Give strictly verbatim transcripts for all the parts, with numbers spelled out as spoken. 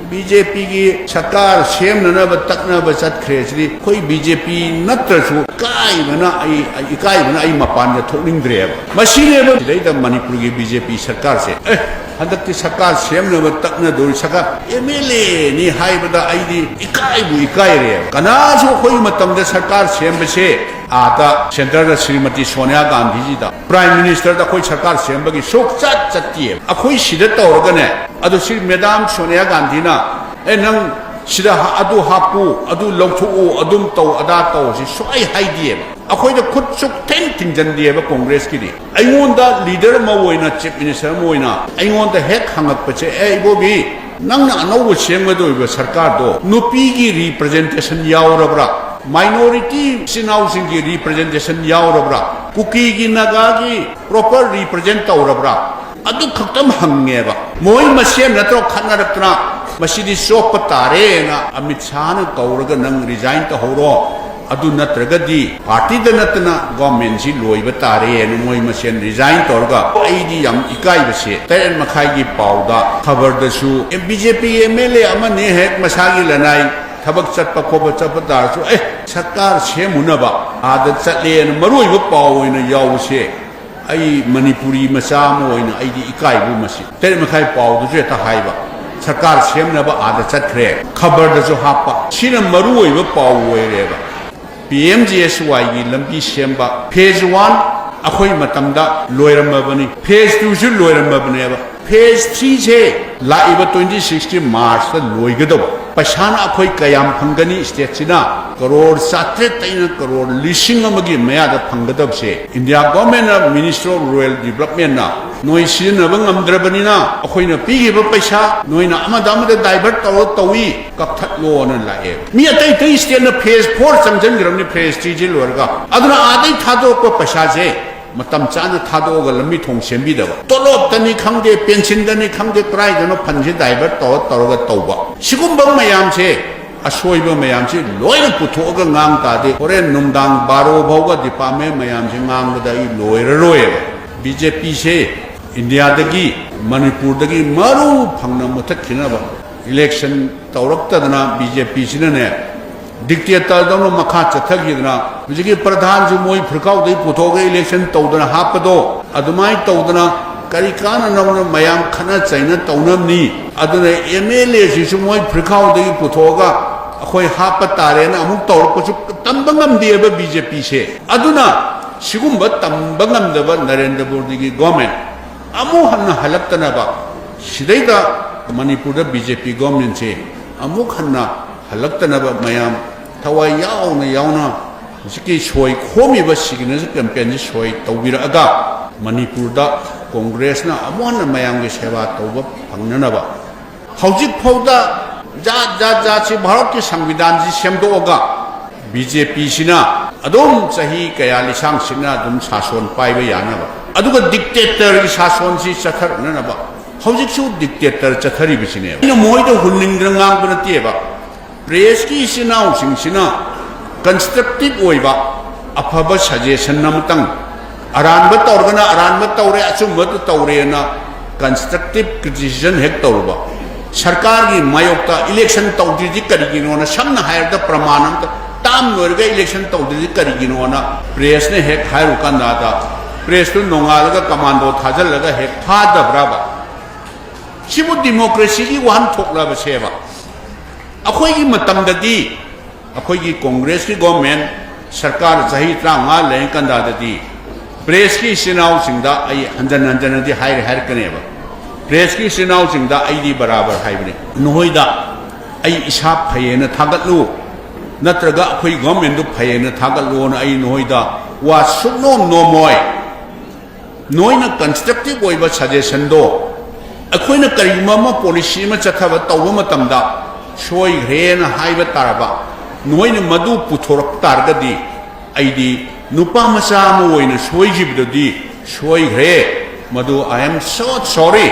B J ꯄꯤꯒꯤ ꯁꯔꯀꯥꯔ ꯁꯦꯝꯅꯅꯕ ꯇꯛꯅꯕ ꯆꯠꯈ꯭ꯔꯦ꯫ ꯁꯤꯗꯤ ꯑꯩꯈꯣꯏ ꯕꯤ ꯖꯦ ꯄꯤ ꯅꯠꯇ꯭ꯔꯁꯨ ꯏꯀꯥꯏꯕꯅ ꯑꯩ, ꯑꯩ ꯏꯀꯥꯏꯕꯅ ꯑꯩ ꯃꯄꯥꯟꯗ ꯊꯣꯛꯅꯤꯡꯗ꯭ꯔꯦꯕ꯫ ꯃꯁꯤꯅꯦꯕ ꯁꯤꯗꯩꯗ ꯃꯅꯤꯄꯨꯔꯒꯤ ꯕꯤ ꯖꯦ ꯄꯤ ꯁꯔꯀꯥꯔꯁꯦ꯫ ꯑꯦ, ꯍꯟꯗꯛꯇꯤ ꯁꯔꯀꯥꯔ ꯁꯦꯝꯅꯕ ꯇꯛꯅꯗꯣꯔꯤ ꯁꯔꯀꯥꯔ ꯑꯦꯝ ꯑꯦꯜ ꯑꯦꯅꯤ ꯍꯥꯏꯕꯗ ꯑꯩꯗꯤ ꯏꯀꯥꯏꯕꯨ ꯏꯀꯥꯏꯔꯦꯕ꯫ ꯀꯅꯥꯁꯨ ꯑꯩꯈꯣꯏꯒꯤ ꯃꯇꯝꯗ ꯁꯔꯀꯥꯔ ꯁꯦꯝꯕꯁꯦ ꯑꯥꯗ ꯁꯦꯟꯇꯔꯗ ꯁ꯭ꯔꯤꯃꯇꯤ ꯁꯣꯅꯤꯌꯥ ꯒꯥꯟꯙꯤꯖꯤꯗ ꯄ꯭ꯔꯥꯏꯝ ꯃꯤꯅꯤꯁꯇꯔꯗ ꯑꯩꯈꯣꯏ ꯁꯔꯀꯥꯔ ꯁꯦꯝꯕꯒꯤ ꯁꯨꯛꯆꯠ ꯆꯠꯇꯦꯕ꯫ ꯑꯩꯈꯣꯏ ꯁꯤꯗ ꯇꯧꯔꯒꯅꯦ, ꯑꯗꯣ ꯁꯤ ꯃꯦꯗꯥꯝ ꯁꯣꯅꯤꯌꯥ ꯒꯥꯟꯙꯤꯅ, "ꯑꯦ, ꯅꯪ ꯁꯤꯗ ꯍꯥ-, ꯑꯗꯨ ꯍꯥꯞꯄꯨ, ꯑꯗꯨ ꯂꯧꯊꯣꯛꯎ, ꯑꯗꯨꯝ ꯇꯧ, ꯑꯗꯥ ꯇꯧ" ꯁꯤ ꯁꯨꯛꯍꯥꯏ ꯍꯥꯏꯗꯦꯕ꯫ ꯑꯩꯈꯣꯏꯗ ꯈꯨꯠ ꯁꯨꯛꯊꯤꯟ ꯊꯤꯡꯖꯤꯟꯗꯦꯕ ꯀꯣꯡꯒ꯭ꯔꯦꯁꯀꯤꯗꯤ꯫ ꯑꯩꯉꯣꯟꯗ ꯂꯤꯗꯔ ꯑꯃ ꯑꯣꯏꯅ, ꯆꯤꯐ ꯃꯤꯅꯤꯁꯇꯔ ꯑꯃ ꯑꯣꯏꯅ ꯑꯩꯉꯣꯟꯗ ꯍꯦꯛ ꯍꯪꯉꯛꯄꯁꯦ, "ꯑꯦ, ꯏꯕꯣꯕꯤ, ꯅꯪꯅ ꯑꯅꯧꯕ ꯁꯦꯝꯒꯗꯧꯔꯤꯕ ꯁꯔꯀꯥꯔꯗꯣ ꯅꯨꯄꯤꯒꯤ ꯔꯤꯄ꯭ꯔꯖꯦꯟꯇꯦꯁꯟ ꯌꯥꯎꯔꯕ꯭ꯔꯥ? ꯃꯥꯏꯅꯣꯔꯤꯇꯤ ꯏꯆꯤꯟ ꯏꯅꯥꯎꯁꯤꯡꯒꯤ ꯔꯤꯄ꯭ꯔꯖꯦꯟꯇꯦꯁꯟ ꯌꯥꯎꯔꯕ꯭ꯔꯥ? ꯀꯨꯀꯤꯒꯤ, ꯅꯥꯒꯥꯒꯤ ꯄ꯭ꯔꯣꯄꯔ ꯔꯤꯄ꯭ꯔꯖꯦꯟ ꯇꯧꯔꯕ꯭ꯔꯥ?" ꯑꯗꯨ ꯈꯛꯇꯪ ꯍꯪꯉꯦꯕ꯫ ꯃꯣꯏ ꯃꯁꯦꯟ ꯅꯠꯇ꯭ꯔꯣ ꯈꯠꯅꯔꯛꯇꯅ, "ꯃꯁꯤꯗꯤ ꯆꯣꯞꯄ ꯇꯥꯔꯦꯅ ꯑꯃꯤꯠ ꯁꯥꯍꯅ ꯀꯧꯔꯒ ꯅꯪ ꯔꯤꯖꯥꯏꯟ ꯇꯧꯍꯧꯔꯣ, ꯑꯗꯨ ꯅꯠꯇ꯭ꯔꯒꯗꯤ ꯄꯥꯔꯇꯤꯗ ꯅꯠꯇꯅ ꯒꯣꯔꯃꯦꯟꯁꯤ ꯂꯣꯏꯕ ꯇꯥꯔꯦꯅ" ꯃꯣꯏ ꯃꯁꯦꯟ ꯔꯤꯖꯥꯏꯟ ꯇꯧꯔꯒ꯫ ꯑꯩꯗꯤ ꯌꯥꯝ ꯏꯀꯥꯏꯕꯁꯦ, ꯇꯔꯦꯠ ꯃꯈꯥꯏꯒꯤ ꯄꯥꯎꯗ ꯈꯕꯔꯗꯁꯨ B J P M L A ꯑꯃꯅꯤ ꯍꯦꯛ ꯃꯁꯥꯒꯤ ꯂꯅꯥꯏ ꯊꯕꯛ ꯆꯠꯄ ꯈꯣꯠꯄ ꯆꯠꯄ ꯇꯥꯔꯁꯨ, "ꯑꯦ, ꯁꯔꯀꯥꯔ ꯁꯦꯝꯃꯨꯅꯕ ꯑꯥꯗ ꯆꯠꯂꯦꯅ" ꯃꯔꯨ ꯑꯣꯏꯕ ꯄꯥꯎ ꯑꯣꯏꯅ ꯌꯥꯎꯕꯁꯦ꯫ ꯑꯩ ꯃꯅꯤꯄꯨꯔꯤ ꯃꯆꯥ ꯑꯃ ꯑꯣꯏꯅ ꯑꯩꯗꯤ ꯏꯀꯥꯏꯕ ꯃꯁꯤ꯫ ꯇꯔꯦꯠ ꯃꯈꯥꯏ ꯄꯥꯎꯗꯨꯁꯨ ꯍꯦꯛꯇ ꯍꯥꯏꯕ, "ꯁꯔꯀꯥꯔ ꯁꯦꯝꯅꯕ ꯑꯥꯗ ꯆꯠꯈ꯭ꯔꯦ", ꯈꯕꯔꯗꯁꯨ ꯍꯥꯞꯄ꯫ ꯁꯤꯅ ꯃꯔꯨ ꯑꯣꯏꯕ ꯄꯥꯎ ꯑꯣꯏꯔꯦꯕ꯫ ꯄꯤ ꯑꯦꯝ ꯖꯤ ꯑꯦꯁ ꯋꯥꯏꯒꯤ ꯂꯝꯕꯤ ꯁꯦꯝꯕ ꯐꯦꯖ ꯋꯥꯟ ꯑꯩꯈꯣꯏ ꯃꯇꯝꯗ ꯂꯣꯏꯔꯝꯃꯕꯅꯤ, ꯐꯦꯖ ꯇꯨꯁꯨ ꯂꯣꯏꯔꯝꯃꯕꯅꯦꯕ꯫ ꯐꯦꯖ ꯊ꯭ꯔꯤꯁꯦ ꯂꯥꯛꯏꯕ ꯇ꯭ꯋꯦꯟꯇꯤ ꯁꯤꯛꯁꯀꯤ ꯃꯥꯔꯆꯇ ꯂꯣꯏꯒꯗꯧꯕ꯫ ꯄꯩꯁꯥꯅ ꯑꯩꯈꯣꯏ ꯀꯌꯥꯝ ꯐꯪꯒꯅꯤ? ꯁ꯭ꯇꯦꯠꯁꯤꯅ ꯀꯔꯣꯔ ꯆꯥꯇ꯭ꯔꯦꯠꯇꯩꯅ ꯀꯔꯣꯔ ꯂꯤꯁꯤꯡ ꯑꯃꯒꯤ ꯃꯌꯥꯗ ꯐꯪꯒꯗꯕꯁꯦ, ꯏꯟꯗꯤꯌꯥ ꯒꯣꯔꯃꯦꯟꯅ, ꯃꯤꯅꯤꯁꯇ꯭ꯔꯤ ꯑꯣꯐ ꯔꯨꯔꯦꯜ ꯗꯤꯕ꯭ꯂꯞꯃꯦꯟꯅ ꯅꯣꯏ ꯁꯤꯖꯤꯟꯅꯕ ꯉꯝꯗ꯭ꯔꯕꯅꯤꯅ, ꯑꯩꯈꯣꯏꯅ ꯄꯤꯈꯤꯕ ꯄꯩꯁꯥ ꯅꯣꯏꯅ ꯑꯃꯗ ꯑꯃꯗ ꯗꯥꯏꯚꯔꯠ ꯇꯧꯔ ꯇꯧꯏ, ꯀꯛꯊꯠꯂꯣꯅ ꯂꯥꯛꯑꯦ꯫ ꯃꯤ ꯑꯇꯩ ꯑꯇꯩ ꯁ꯭ꯇꯦꯠꯅ ꯐꯦꯖ ꯐꯣꯔ ꯆꯪꯁꯤꯟꯈ꯭ꯔꯕꯅꯤ, ꯐꯦꯖ ꯊ꯭ꯔꯤꯁꯤ ꯂꯣꯏꯔꯒ꯫ ꯑꯗꯨꯅ ꯑꯥꯗꯩ ꯊꯥꯗꯣꯔꯛꯄ ꯄꯩꯁꯥꯁꯦ ꯃꯇꯝ ꯆꯥꯅ ꯊꯥꯗꯣꯛꯑꯒ ꯂꯝꯕꯤ ꯊꯣꯡ ꯁꯦꯝꯕꯤꯗꯕ, ꯇꯣꯂꯣꯞꯇꯅꯤ ꯈꯪꯗꯦ, ꯄꯦꯟꯁꯤꯟꯗꯅꯤ ꯈꯪꯗꯦ, ꯀꯗꯥꯏꯗꯅꯣ ꯐꯟꯁꯦ ꯗꯥꯏꯚꯔꯠ ꯇꯧꯔ ꯇꯧꯔꯒ ꯇꯧꯕ꯫ ꯁꯤꯒꯨꯝꯕ ꯃꯌꯥꯝꯁꯦ, ꯑꯁꯣꯏꯕ ꯃꯌꯥꯝꯁꯦ ꯂꯣꯏꯅ ꯄꯨꯊꯣꯛꯑꯒ ꯉꯥꯡ ꯇꯥꯔꯗꯤ, ꯍꯣꯔꯦꯟ ꯅꯨꯡꯗꯥꯡ ꯕꯥꯔꯣ ꯐꯥꯎꯕ ꯗꯤꯄꯥꯔꯠꯃꯦꯟ ꯃꯌꯥꯝꯁꯦ ꯉꯥꯡꯕꯗ ꯑꯩ ꯂꯣꯏꯔꯔꯣꯏꯕ꯫ ꯕꯤ ꯖꯦ ꯄꯤꯁꯦ ꯏꯟꯗꯤꯌꯥꯗꯒꯤ, ꯃꯅꯤꯄꯨꯔꯗꯒꯤ ꯃꯔꯨ ꯐꯪꯅ ꯃꯨꯊꯠꯈꯤꯅꯕ ꯏꯂꯦꯛꯁꯟ ꯇꯧꯔꯛꯇꯗꯅ ꯕꯤ ꯖꯦ ꯄꯤꯁꯤꯅꯅꯦ, ꯗꯤꯛꯇꯦꯇꯔꯗꯧꯅ ꯃꯈꯥ ꯆꯠꯊꯈꯤꯗꯅ, ꯍꯧꯖꯤꯛꯀꯤ ꯄ꯭ꯔꯙꯥꯟꯁꯨ ꯃꯣꯏ ꯐꯤꯔꯈꯥꯎꯗꯒꯤ ꯄꯨꯊꯣꯛꯑꯒ ꯏꯂꯦꯛꯁꯟ ꯇꯧꯗꯅ ꯍꯥꯞꯄꯗꯣ, ꯑꯗꯨꯃꯥꯏꯅ ꯇꯧꯗꯅ ꯀꯔꯤ ꯀꯥꯟꯅꯅꯕꯅ ꯃꯌꯥꯝ ꯈꯠꯅ ꯆꯩꯅ ꯇꯧꯅꯕꯅꯤ? ꯑꯗꯨꯅ ꯑꯦꯝ ꯑꯦꯜ ꯑꯦꯁꯤꯁꯨ ꯃꯣꯏ ꯐꯤꯔꯈꯥꯎꯗꯒꯤ ꯄꯨꯊꯣꯛꯑꯒ ꯑꯩꯈꯣꯏ ꯍꯥꯞꯄ ꯇꯥꯔꯦꯅ ꯑꯃꯨꯛ ꯇꯧꯔꯛꯄꯁꯨ ꯇꯝꯕ ꯉꯝꯗꯦꯕ ꯕꯤ ꯖꯦ ꯄꯤꯁꯦ꯫ ꯑꯗꯨꯅ ꯁꯤꯒꯨꯝꯕ ꯇꯝꯕ ꯉꯝꯗꯕ ꯅꯔꯦꯟꯗ꯭ꯔ ꯃꯣꯗꯤꯒꯤ ꯒꯣꯔꯃꯦꯟ ꯑꯃꯨꯛ ꯍꯟꯅ ꯍꯜꯂꯛꯇꯅꯕ, ꯁꯤꯗꯩꯗ ꯃꯅꯤꯄꯨꯔꯗ ꯕꯤ ꯖꯦ ꯄꯤ ꯒꯣꯔꯃꯦꯟꯁꯦ ꯑꯃꯨꯛ ꯍꯟꯅ ꯍꯜꯂꯛꯇꯅꯕ ꯃꯌꯥꯝ ꯊꯋꯥꯏ ꯌꯥꯎꯅ ꯌꯥꯎꯅ ꯍꯧꯖꯤꯛꯀꯤ ꯁꯣꯏ ꯈꯣꯝꯃꯤꯕ ꯁꯤꯒꯅꯦꯆꯔ ꯀꯦꯝꯄꯦꯟꯁꯤ ꯁꯣꯏ ꯇꯧꯕꯤꯔꯛꯑꯒ ꯃꯅꯤꯄꯨꯔꯗ ꯀꯣꯡꯒ꯭ꯔꯦꯁꯅ ꯑꯃꯨꯛ ꯍꯟꯅ ꯃꯌꯥꯝꯒꯤ ꯁꯦꯕꯥ ꯇꯧꯕ ꯐꯪꯅꯅꯕ꯫ ꯍꯧꯖꯤꯛ ꯐꯥꯎꯗ ꯖꯥꯠ ꯖꯥꯠ ꯖꯥꯠꯁꯤ ꯚꯥꯔꯠꯀꯤ ꯁꯪꯕꯤꯙꯥꯟꯁꯤ ꯁꯦꯝꯗꯣꯛꯑꯒ ꯕꯤ ꯖꯦ ꯄꯤꯁꯤꯅ ꯑꯗꯨꯝ ꯆꯍꯤ ꯀꯌꯥ ꯂꯤꯁꯥꯡ ꯁꯤꯠꯅ ꯑꯗꯨꯝ ꯁꯥꯁꯣꯟ ꯄꯥꯏꯕ ꯌꯥꯅꯕ, ꯑꯗꯨꯒ ꯗꯤꯛꯇꯦꯇꯔꯒꯤ ꯁꯥꯁꯣꯟꯁꯤ ꯆꯠꯊꯔꯛꯅꯅꯕ ꯍꯧꯖꯤꯛꯁꯨ ꯗꯤꯛꯇꯦꯇꯔ ꯆꯠꯊꯔꯤꯕꯁꯤꯅꯦꯕ꯫ ꯑꯩꯅ ꯃꯣꯏꯗ ꯍꯨꯟꯅꯤꯡꯗꯅ ꯉꯥꯡꯕ ꯅꯠꯇꯦꯕ꯫ ꯄ꯭ꯔꯦꯁꯀꯤ ꯏꯆꯤꯟ ꯏꯅꯥꯎꯁꯤꯡꯁꯤꯅ ꯀꯟꯁꯇ꯭ꯔꯛꯇꯤꯚ ꯑꯣꯏꯕ ꯑꯐꯕ ꯁꯖꯦꯁꯟ ꯑꯃꯇꯪ, ꯑꯔꯥꯟꯕ ꯇꯧꯔꯒꯅ ꯑꯔꯥꯟꯕ ꯇꯧꯔꯦ, ꯑꯆꯨꯝꯕꯗꯨ ꯇꯧꯔꯦꯅ ꯀꯟꯁꯇ꯭ꯔꯛꯇꯤꯚ ꯀ꯭ꯔꯤꯇꯤꯁꯤꯖꯝ ꯍꯦꯛ ꯇꯧꯔꯨꯕ, ꯁꯔꯀꯥꯔꯒꯤ ꯃꯥꯌꯣꯛꯇ ꯏꯂꯦꯛꯁꯟ ꯇꯧꯗ꯭ꯔꯤꯗꯤ ꯀꯔꯤꯒꯤꯅꯣꯅ, ꯁꯝꯅ ꯍꯥꯏꯔꯕꯗ ꯄ꯭ꯔꯃꯥꯟ ꯑꯃꯇ, ꯇꯥꯝ ꯂꯣꯏꯔꯒ ꯏꯂꯦꯛꯁꯟ ꯇꯧꯗ꯭ꯔꯤꯗꯤ ꯀꯔꯤꯒꯤꯅꯣꯅ ꯄ꯭ꯔꯦꯁꯅ ꯍꯦꯛ ꯍꯥꯏꯔꯨꯀꯥꯟꯗ, ꯄ꯭ꯔꯦꯁꯇꯨ ꯅꯣꯡꯉꯥꯜꯂꯒ ꯀꯃꯥꯟꯗꯣ ꯊꯥꯖꯤꯜꯂꯒ ꯍꯦꯛ ꯐꯥꯗꯕ꯭ꯔꯕ? ꯁꯤꯕꯨ ꯗꯤꯃꯣꯀ꯭ꯔꯦꯁꯤꯒꯤ ꯋꯥꯍꯟꯊꯣꯛꯂꯕꯁꯦꯕ? ꯑꯩꯈꯣꯏꯒꯤ ꯃꯇꯝꯗꯗꯤ, ꯑꯩꯈꯣꯏꯒꯤ ꯀꯣꯡꯒ꯭ꯔꯦꯁꯀꯤ ꯒꯣꯔꯃꯦꯟ ꯁꯔꯀꯥꯔ ꯆꯍꯤ ꯇꯔꯥꯃꯉꯥ ꯂꯩꯔꯤꯀꯥꯟꯗꯗꯤ, ꯄ꯭ꯔꯦꯁꯀꯤ ꯏꯆꯤꯟ ꯏꯅꯥꯎꯁꯤꯡꯗ ꯑꯩ ꯍꯟꯖꯟ ꯍꯟꯖꯟꯅꯗꯤ ꯍꯥꯏꯔꯦ ꯍꯥꯏꯔꯛꯀꯅꯦꯕ꯫ ꯄ꯭ꯔꯦꯁꯀꯤ ꯏꯆꯤꯟ ꯏꯅꯥꯎꯁꯤꯡꯗ ꯑꯩꯗꯤ ꯕꯔꯥꯕꯔ ꯍꯥꯏꯕꯅꯤ, ꯅꯈꯣꯏꯗ ꯑꯩ ꯏꯁꯥ ꯐꯩꯌꯦꯅ ꯊꯥꯒꯠꯂꯨ, ꯅꯠꯇ꯭ꯔꯒ ꯑꯩꯈꯣꯏ ꯒꯣꯔꯃꯦꯟꯗꯨ ꯐꯩꯌꯦꯅ ꯊꯥꯒꯠꯂꯨꯅ ꯑꯩ ꯅꯈꯣꯏꯗ ꯋꯥ ꯁꯨꯛꯅꯣꯝ ꯅꯣꯝꯃꯣꯏ꯫ ꯅꯣꯏꯅ ꯀꯟꯁꯇ꯭ꯔꯛꯇꯤꯚ ꯑꯣꯏꯕ ꯁꯖꯦꯁꯟꯗꯣ, ꯑꯩꯈꯣꯏꯅ ꯀꯔꯤꯒꯨꯝꯕ ꯑꯃ ꯄꯣꯂꯤꯁꯤ ꯑꯃ ꯆꯠꯊꯕ ꯇꯧꯕ ꯃꯇꯝꯗ ꯁꯣꯏꯈ꯭ꯔꯦꯅ ꯍꯥꯏꯕ ꯇꯥꯔꯕ, ꯅꯣꯏꯅ ꯃꯗꯨ ꯄꯨꯊꯣꯔꯛ ꯇꯥꯔꯒꯗꯤ, ꯑꯩꯗꯤ ꯅꯨꯄꯥ ꯃꯆꯥ ꯑꯃ ꯑꯣꯏꯅ ꯁꯣꯏꯈꯤꯕꯗꯨꯗꯤ ꯁꯣꯏꯈ꯭ꯔꯦ, ꯃꯗꯨ I am so sorry,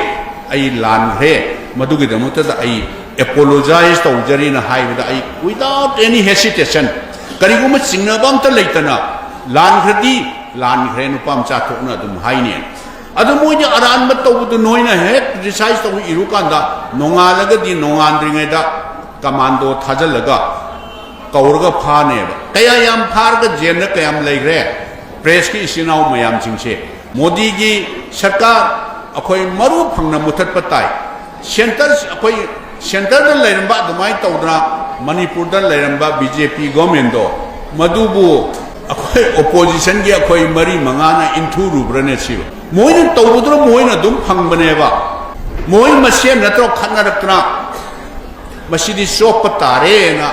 ꯑꯩ ꯂꯥꯟꯈ꯭ꯔꯦ, ꯃꯗꯨꯒꯤꯗꯃꯛꯇꯗ ꯑꯩ ꯑꯦꯄꯣꯂꯣꯖꯥꯏꯁ ꯇꯧꯖꯔꯤꯅ ꯍꯥꯏꯕꯗ ꯑꯩ without any hesitation, ꯀꯔꯤꯒꯨꯝꯕ ꯆꯤꯡꯅꯕ ꯑꯝꯇ ꯂꯩꯇꯅ, ꯂꯥꯟꯈ꯭ꯔꯗꯤ ꯂꯥꯟꯈ꯭ꯔꯦ, ꯅꯨꯄꯥ ꯃꯆꯥ ꯊꯣꯛꯅ ꯑꯗꯨꯝ ꯍꯥꯏꯅꯤ꯫ ꯑꯗꯨ ꯃꯣꯏꯗꯤ ꯑꯔꯥꯟꯕ ꯇꯧꯕꯗꯨ ꯅꯣꯏꯅ ꯍꯦꯛ ꯀ꯭ꯔꯤꯇꯤꯁꯥꯏꯖ ꯇꯧꯕ ꯏꯔꯨꯀꯥꯟꯗ, ꯅꯣꯡꯉꯥꯜꯂꯒꯗꯤ ꯅꯣꯡꯉꯥꯟꯗ꯭ꯔꯤꯉꯩꯗ ꯀꯃꯥꯟꯗꯣ ꯊꯥꯖꯤꯜꯂꯒ ꯀꯧꯔꯒ ꯐꯥꯅꯦꯕ꯫ ꯀꯌꯥ ꯌꯥꯝ ꯐꯥꯔꯒ ꯖꯦꯜꯗ ꯀꯌꯥꯝ ꯂꯩꯈ꯭ꯔꯦ ꯄ꯭ꯔꯦꯁꯀꯤ ꯏꯆꯤꯟ ꯏꯅꯥꯎ ꯃꯌꯥꯝꯁꯤꯡꯁꯦ꯫ ꯃꯣꯗꯤꯒꯤ ꯁꯔꯀꯥꯔ ꯑꯩꯈꯣꯏ ꯃꯔꯨ ꯐꯪꯅ ꯃꯨꯊꯠꯄ ꯇꯥꯏ꯫ ꯁꯦꯟꯇꯔ ꯑꯩꯈꯣꯏ ꯁꯦꯟꯇꯔꯗ ꯂꯩꯔꯝꯕ ꯑꯗꯨꯃꯥꯏꯅ ꯇꯧꯗꯅ ꯃꯅꯤꯄꯨꯔꯗ ꯂꯩꯔꯝꯕ ꯕꯤ ꯖꯦ ꯄꯤ ꯒꯣꯔꯃꯦꯟꯗꯣ, ꯃꯗꯨꯕꯨ ꯑꯩꯈꯣꯏ ꯑꯣꯄꯣꯖꯤꯁꯟꯒꯤ ꯑꯩꯈꯣꯏ ꯃꯔꯤ ꯃꯉꯥꯅ ꯏꯟꯊꯨꯔꯨꯕ꯭ꯔꯅꯦ ꯁꯤꯕꯨ? ꯃꯣꯏꯅ ꯇꯧꯕꯗꯨꯅ ꯃꯣꯏꯅ ꯑꯗꯨꯝ ꯐꯪꯕꯅꯦꯕ꯫ ꯃꯣꯏ ꯃꯁꯦꯟ ꯅꯠꯇ꯭ꯔꯣ ꯈꯠꯅꯔꯛꯇꯅ? ꯃꯁꯤꯗꯤ ꯆꯣꯞꯄ ꯇꯥꯔꯦꯅ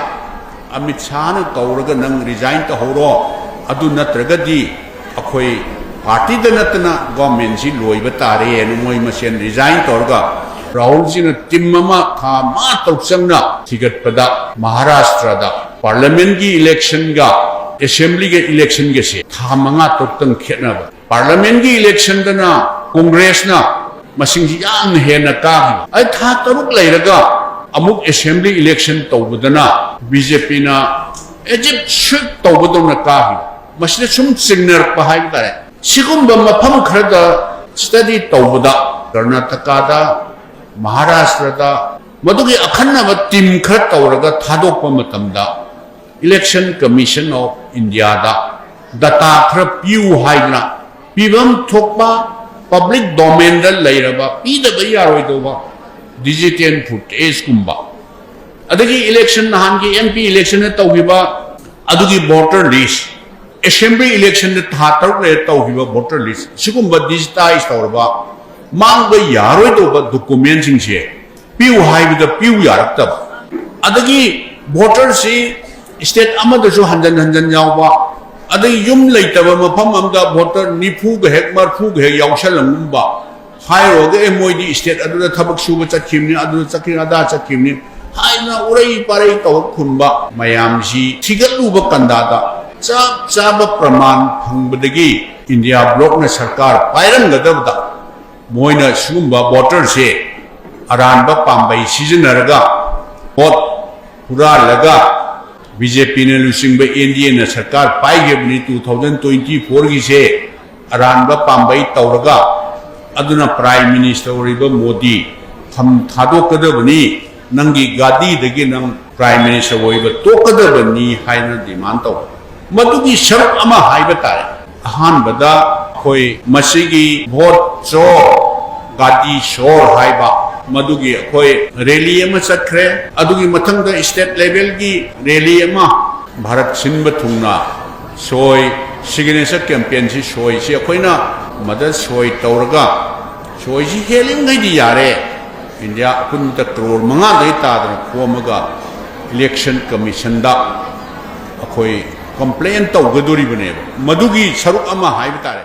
ꯑꯃꯤꯠ ꯁꯥꯍꯅ ꯀꯧꯔꯒ ꯅꯪ ꯔꯤꯖꯥꯏꯟ ꯇꯧꯍꯧꯔꯣ, ꯑꯗꯨ ꯅꯠꯇ꯭ꯔꯒꯗꯤ ꯑꯩꯈꯣꯏ ꯄꯥꯔꯇꯤꯗ ꯅꯠꯇꯅ ꯒꯣꯔꯃꯦꯟꯁꯤ ꯂꯣꯏꯕ ꯇꯥꯔꯦꯅ ꯃꯣꯏ ꯃꯁꯦꯟ ꯔꯤꯖꯥꯏꯟ ꯇꯧꯔꯒ, ꯔꯥꯍꯨꯜꯁꯤꯅ ꯇꯤꯝ ꯑꯃ ꯊꯥ ꯃꯉꯥ ꯇꯔꯨꯛ ꯆꯪꯅ ꯊꯤꯒꯠꯄꯗ, ꯃꯍꯥꯔꯥꯁꯇ꯭ꯔꯗ ꯄꯥꯔꯂꯤꯌꯥꯃꯦꯟꯒꯤ ꯏꯂꯦꯛꯁꯟꯒ ꯑꯦꯁꯦꯝꯕ꯭ꯂꯤꯒ ꯏꯂꯦꯛꯁꯟꯒꯁꯦ ꯊꯥ ꯃꯉꯥ ꯇꯔꯨꯛꯇꯪ ꯈꯦꯠꯅꯕ꯫ ꯄꯥꯔꯂꯤꯌꯥꯃꯦꯟꯒꯤ ꯏꯂꯦꯛꯁꯟꯗꯅ ꯀꯣꯡꯒ꯭ꯔꯦꯁꯅ ꯃꯁꯤꯡꯁꯤ ꯌꯥꯝꯅ ꯍꯦꯟꯅ ꯀꯥꯈꯤꯕ꯫ ꯑꯩ ꯊꯥ ꯇꯔꯨꯛ ꯂꯩꯔꯒ ꯑꯃꯨꯛ ꯑꯦꯁꯦꯝꯕ꯭ꯂꯤ ꯏꯂꯦꯛꯁꯟ ꯇꯧꯕꯗꯅ ꯕꯤ ꯖꯦ ꯄꯤꯅ ꯑꯦꯖꯤꯞ ꯁ꯭ꯋꯤꯞ ꯇꯧꯕꯗꯧꯅ ꯀꯥꯈꯤꯕ꯫ ꯃꯁꯤꯗ ꯁꯨꯝ ꯆꯤꯡꯅꯔꯛꯄ ꯍꯥꯏꯕ ꯇꯥꯔꯦ꯫ ꯁꯤꯒꯨꯝꯕ ꯃꯐꯝ ꯈꯔꯗ ꯁ꯭ꯇꯗꯤ ꯇꯧꯕꯗ, ꯀꯔꯅꯥꯇꯀꯥꯗ, ꯃꯍꯥꯔꯥꯁꯇ꯭ꯔꯗ, ꯃꯗꯨꯒꯤ ꯑꯈꯟꯅꯕ ꯇꯤꯝ ꯈꯔ ꯇꯧꯔꯒ ꯊꯥꯗꯣꯛꯄ ꯃꯇꯝꯗ, Election Commission of Indiaꯗ ꯗꯇꯥ ꯈꯔ ꯄꯤꯌꯨ ꯍꯥꯏꯗꯅ ꯄꯤꯐꯝ ꯊꯣꯛꯄ ꯄꯕ꯭ꯂꯤꯛ ꯗꯣꯃꯦꯟꯗ ꯂꯩꯔꯕ, ꯄꯤꯗꯕ ꯌꯥꯔꯣꯏꯗꯧꯕ ꯗꯤꯖꯤꯇꯦꯜ ꯐꯨꯇꯦꯖꯀꯨꯝꯕ, ꯑꯗꯒꯤ ꯏꯂꯦꯛꯁꯟ, ꯅꯍꯥꯟꯒꯤ ꯑꯦꯝ ꯄꯤ ꯏꯂꯦꯛꯁꯟꯗ ꯇꯧꯈꯤꯕ ꯑꯗꯨꯒꯤ ꯚꯣꯇꯔ ꯂꯤꯁ, ꯑꯦꯁꯦꯝꯕ꯭ꯂꯤ ꯏꯂꯦꯛꯁꯟꯗ ꯊꯥ ꯇꯔꯨꯛ ꯂꯩꯔ ꯇꯧꯈꯤꯕ ꯚꯣꯇꯔ ꯂꯤꯁ, ꯁꯤꯒꯨꯝꯕ ꯗꯤꯖꯤꯇꯥꯏꯖ ꯇꯧꯔꯕ ꯃꯥꯡꯕ ꯌꯥꯔꯣꯏꯗꯧꯕ ꯗꯣꯀꯨꯃꯦꯟꯁꯤꯡꯁꯦ ꯄꯤꯌꯨ ꯍꯥꯏꯕꯗ ꯄꯤꯌꯨ ꯌꯥꯔꯛꯇꯕ, ꯑꯗꯒꯤ ꯚꯣꯇꯔꯁꯤ ꯁ꯭ꯇꯦꯠ ꯑꯃꯗꯁꯨ ꯍꯟꯖꯟ ꯍꯟꯖꯟ ꯌꯥꯎꯕ, ꯑꯗꯒꯤ ꯌꯨꯝ ꯂꯩꯇꯕ ꯃꯐꯝ ꯑꯃꯗ ꯚꯣꯇꯔ ꯅꯤꯐꯨꯒ ꯍꯦꯛ ꯃꯔꯐꯨꯒ ꯍꯦꯛ ꯌꯥꯎꯁꯜꯂꯝꯒꯨꯝꯕ, ꯍꯥꯏꯔꯨꯔꯒ, "ꯑꯦ, ꯃꯣꯏꯗꯤ ꯁ꯭ꯇꯦꯠ ꯑꯗꯨꯗ ꯊꯕꯛ ꯁꯨꯕ ꯆꯠꯈꯤꯕꯅꯤ, ꯑꯗꯨꯗ ꯆꯠꯈꯤꯕꯅꯤ, ꯑꯗꯥ ꯆꯠꯈꯤꯕꯅꯤ" ꯍꯥꯏꯗꯅ ꯎꯔꯩ ꯄꯥꯔꯩ ꯇꯧꯔ ꯈꯨꯟꯕ ꯃꯌꯥꯝꯁꯤ ꯊꯤꯒꯠꯂꯨꯕ ꯀꯟꯗꯥꯗ ꯆꯞ ꯆꯥꯕ ꯄ꯭ꯔꯃꯥꯟ ꯐꯪꯕꯗꯒꯤ ꯏꯟꯗꯤꯌꯥ ꯕ꯭ꯂꯣꯛꯅ ꯁꯔꯀꯥꯔ ꯄꯥꯏꯔꯝꯒꯗꯕꯗ ꯃꯣꯏꯅ ꯁꯤꯒꯨꯝꯕ ꯚꯣꯇꯔꯁꯦ ꯑꯔꯥꯟꯕ ꯄꯥꯝꯕꯩ ꯁꯤꯖꯤꯟꯅꯔꯒ ꯚꯣꯠ ꯍꯨꯔꯥꯜꯂꯒ ꯕꯤ ꯖꯦ ꯄꯤꯅ ꯂꯨꯆꯤꯡꯕ ꯑꯦꯟ ꯗꯤ ꯑꯦꯅ ꯁꯔꯀꯥꯔ ꯄꯥꯏꯈꯤꯕꯅꯤ꯫ Two thousand twenty fourꯒꯤꯁꯦ ꯑꯔꯥꯟꯕ ꯄꯥꯝꯕꯩ ꯇꯧꯔꯒ ꯑꯗꯨꯅ Prime Minister ꯑꯣꯏꯔꯤꯕ ꯃꯣꯗꯤ ꯈꯝ ꯊꯥꯗꯣꯛꯀꯗꯕꯅꯤ, ꯅꯪꯒꯤ ꯒꯥꯗꯤꯗꯒꯤ ꯅꯪ Prime Minister ꯑꯣꯏꯕ ꯇꯣꯛꯀꯗꯕꯅꯤ ꯍꯥꯏꯅ demand ꯇꯧ꯫ ꯃꯗꯨꯒꯤ ꯁꯔꯨꯛ ꯑꯃ ꯍꯥꯏꯕ ꯇꯥꯔꯦ꯫ ꯑꯍꯥꯟꯕꯗ ꯑꯩꯈꯣꯏ ꯃꯁꯤꯒꯤ ꯚꯣꯠ ꯆꯣꯔ, ꯒꯥꯗꯤ ꯆꯣꯔ ꯍꯥꯏꯕ ꯃꯗꯨꯒꯤ ꯑꯩꯈꯣꯏ rally ꯑꯃ ꯆꯠꯈ꯭ꯔꯦ꯫ ꯑꯗꯨꯒꯤ ꯃꯊꯪꯗ state levelꯒꯤ rally ꯑꯃ, ꯚꯥꯔꯠ ꯁꯤꯟꯕ ꯊꯨꯡꯅ ꯁꯣꯏ, signature campaignꯁꯤ ꯁꯣꯏꯁꯤ ꯑꯩꯈꯣꯏꯅ ꯃꯗ ꯁꯣꯏ ꯇꯧꯔꯒ, ꯁꯣꯏꯁꯤ ꯍꯦꯜꯂꯤꯉꯩꯗꯤ ꯌꯥꯔꯦ, ꯏꯟꯗꯤꯌꯥ ꯑꯄꯨꯟꯕꯗ ꯀ꯭ꯔꯣꯔ ꯃꯉꯥꯗꯒꯤ ꯇꯥꯗꯅ ꯈꯣꯝꯃꯒ Election Commissionꯗ ꯑꯩꯈꯣꯏ complain ꯇꯧꯒꯗꯣꯔꯤꯕꯅꯦꯕ꯫ ꯃꯗꯨꯒꯤ ꯁꯔꯨꯛ ꯑꯃ ꯍꯥꯏꯕ ꯇꯥꯔꯦ꯫